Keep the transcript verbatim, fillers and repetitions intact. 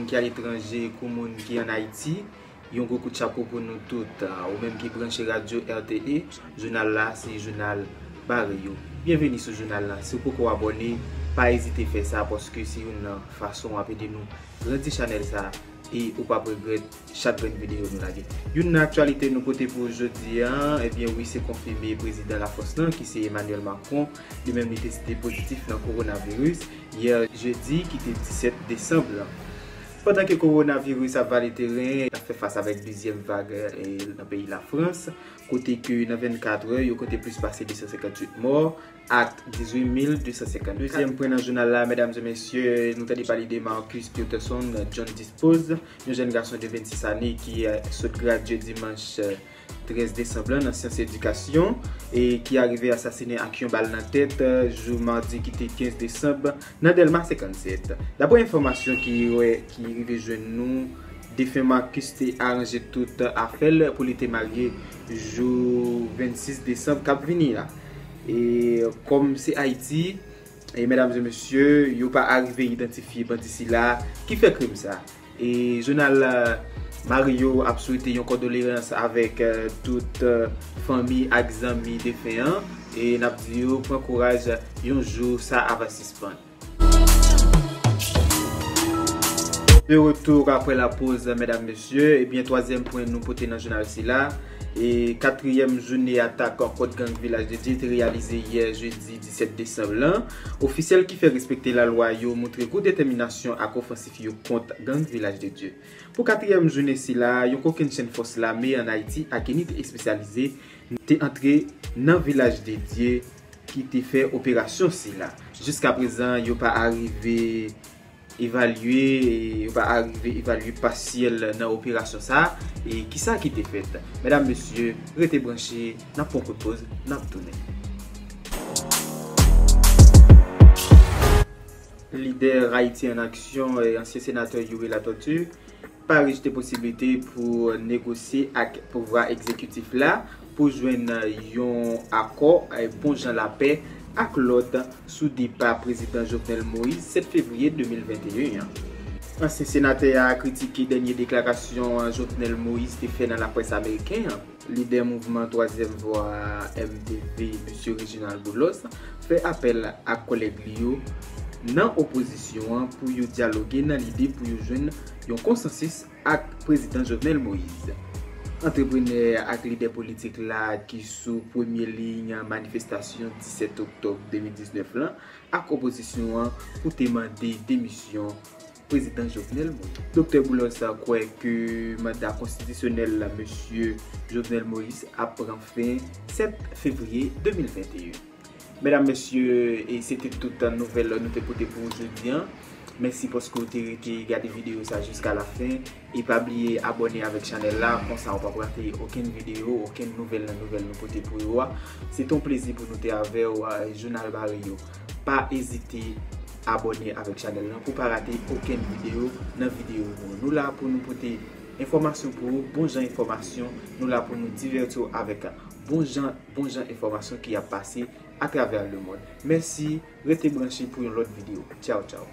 ki aletranje kou moun ki ann Ayiti, yon gwo kout chapo pou nou tout. Ou menm ki branche radyo R T E, jounal la se jounal bare yo. Byenveni sou jounal la. Si w poko abòne, pa ezite fè sa, paske se youn nan fason w ap ede nou grandi chanèl sa e ou p ap regrèt chak grenn videyo nou lage. Youn nan aktyalite nou pote pou jodi a, ebyen wi, se konfime prezidan Lafrans lan, ki se Emmanuel Macron, li menm li teste pozitif nan kowonaviris yè jedi ki te disèt desanm lan. Pandan ke kowonaviris ap vale teren, ap fè fas avèk dezyèm vag, eh, nan peyi Lafrans, kote ke nan vennkat è, yo konte plis pase de san senkantuit mò ak dizuit mil de san senkann. Dezyèm pwen nan jounal la, medam e mesye, nou tande pale de Marcus Peterson John Dispose, yon jèn gason de vennsis ane ki, eh, sot gradye dimanch, eh, trèz desanm lan nan syans edikasyon e ki arive asasinen ak yon bal nan tèt, eh, jou madi ki te kenz desanm nan Dèlma senkannsèt. Daprè enfòmasyon ki, ki rive jwenn nou, defen Marcus te aranje tout afè l pou li te marye jou vennsis desanm k ap vini a. E kòm se Ayiti, e medam e mesye, yo pa arive idantifye bandi sila ki fè krim sa. E jounal, eh, Mario ap swete yon kondoleyans avèk, eh, tout, eh, fanmi ak zanmi defen an. E n ap di yo pran kouraj, yon jou sa ava sispann. De retour après la pause, medam, mesye. Ebyen, twazyèm pwen nou pote nan jounal sila. E katriyèm jounen atak kont gang Vilaj de Dye te reyalize yè jedi disèt desanm lan. Ofisyèl ki fè respekte lalwa yo montre gwo detèminasyon ak ofansif yo kont gang Vilaj de Dye. Pou katriyèm jounen sila, yon kokennchenn fòs lame ann Ayiti ak inite espesyalize te antre nan Vilaj de Dye ki te fè operasyon sila. Jiskaprezan, yo pa arive evalye, yo pa arive evalye pasyèl nan operasyon sa a. E kisa ki te fèt? Medam, mesye, rete branche, n ap pran kout poz, n ap tounen. Lidè Ayiti an Aksyon, eh, ansyen senatè Youri Latortue, pa rejte posiblite pou negosye ak pouvwa egzekitif la pou jwenn yon akò, eh, bon jan lapè ak lòd sou depa prezidan Jovenel Moïse sèt fevriye de mil venteyen an. Ansyen senatè a kritike dènye deklarasyon Jovenel Moïse te fè nan laprès ameriken an. Lidè mouvman Twazyèm Vwa, M T V, mesye Reginald Boulos, fè apèl ak kòlèg li yo nan opozisyon an pou yo dyaloge nan lide pou yo jwenn yon konsansis ak prezidan Jovenel Moïse. Antreprenè ak lidè politik la ki sou premye liy manifestasyon disèt oktòb de mil diznèf lan ak opozisyon an pou te mande demisyon prezidan Jovenel Moïse. Doktè Boulos kwè ke manda konstitisyonèl mesye Jovenel Moïse ap pran fen sèt fevriye de mil venteyen. Medam, mesye, e se te tout nouvèl nou te pote pou ou jodi an. Mèsi paske w te rete gade videyo sa jiska la fen. E pa bliye abòne avèk chanèl la, konsa w p ap rate okenn videyo, okenn nouvèl nan nouvèl nou pote pou ou a. Se te yon plezi pou nou te avè w, a, Jounal Bare yo. Pa ezite abòne avèk chanèl lan pou pa rate okenn videyo nan videyo nou. Nou la pou nou pote enfòmasyon pou ou, bon jan enfòmasyon. Nou la pou nou divèti w avèk bon jan, bon jan enfòmasyon ki ap pase atravè lemonn. Mèsi, rete branche pou yon lòt videyo. Tchaw, tchaw.